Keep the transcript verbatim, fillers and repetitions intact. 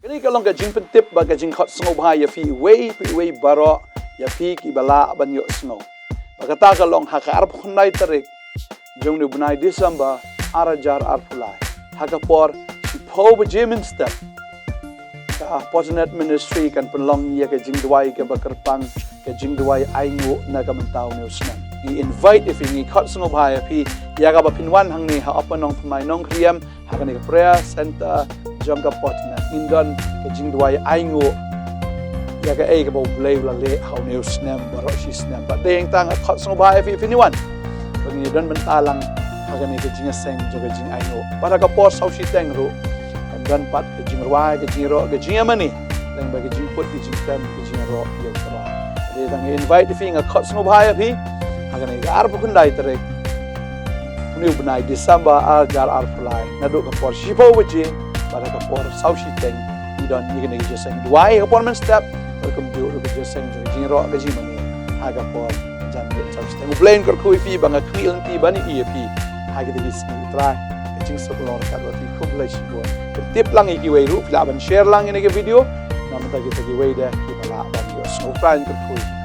Kane ka long ka jingpyntip bad ka jingkhot sngewbha ïa phi iwei pa iwei baroh, ïa phi kiba lah ban ïohsngew. Bad kata ka long ha ka arphew khyndai tarik jong une u bnai December ar hajar arphew lai, ha ka por shiphew baje mynstep, ka Potternet Ministry kan pynlong ïa ka jingduwai kaba kyrpang, ka jingduwai ainguh na ka bynta une u snem. Ngi invite ïa phi, ngi khot sngewbha ïa phi ïa kaba phin wan hangne ha Upper Nongthymmai Nongkriem, ha kane ka prayer center jong ka Potternet. Ngin don ka jingduwai ainguh ïa kaei kaba U Blei u la leh ha une u snem baroh shi snem. Bad dei hangta nga khot sngewbha ïa phi, phin ïa wan, ba ngin ïa don bynta lang ha kane ka jingïaseng jong ka jingainguh. Bad ha ka por saw shiteng ruh kan don pat ka jingrwai, ka jingïaroh, ka jingïamane, lem bad ka jingput ka jingtem, ka jingïaroh ïa U Trai. Dei tang ngi invite ïa phi, nga khot sngewbha ïa phi, ha kane ka arphew khyndai tarik une u bnai December ar hajar arphew lai, naduh ka por shiphew baje bad ha ka por saw shiteng, ngi don ïa kane ka jingïaseng duwai ha ka por mynstep, bad kumjuh ruh ka jingïaseng jong ka jingïaroh, ka jingmane ha ka por jan miet saw shiteng. U Blei un kyrkhu ïa phi, ba nga khmih lynti ban ïohi ïa phi ha kita ki sngi, U Trai. Ka jingsuk long ryngkat bad phi, khublei shibun. Pyntip lang ïa kiwei ruh, phi lah ban share lang ïa kane ka video na ka bynta kita kiwei de kiba lah ban ïohsngew. U Trai un kyrkhu ïa phi.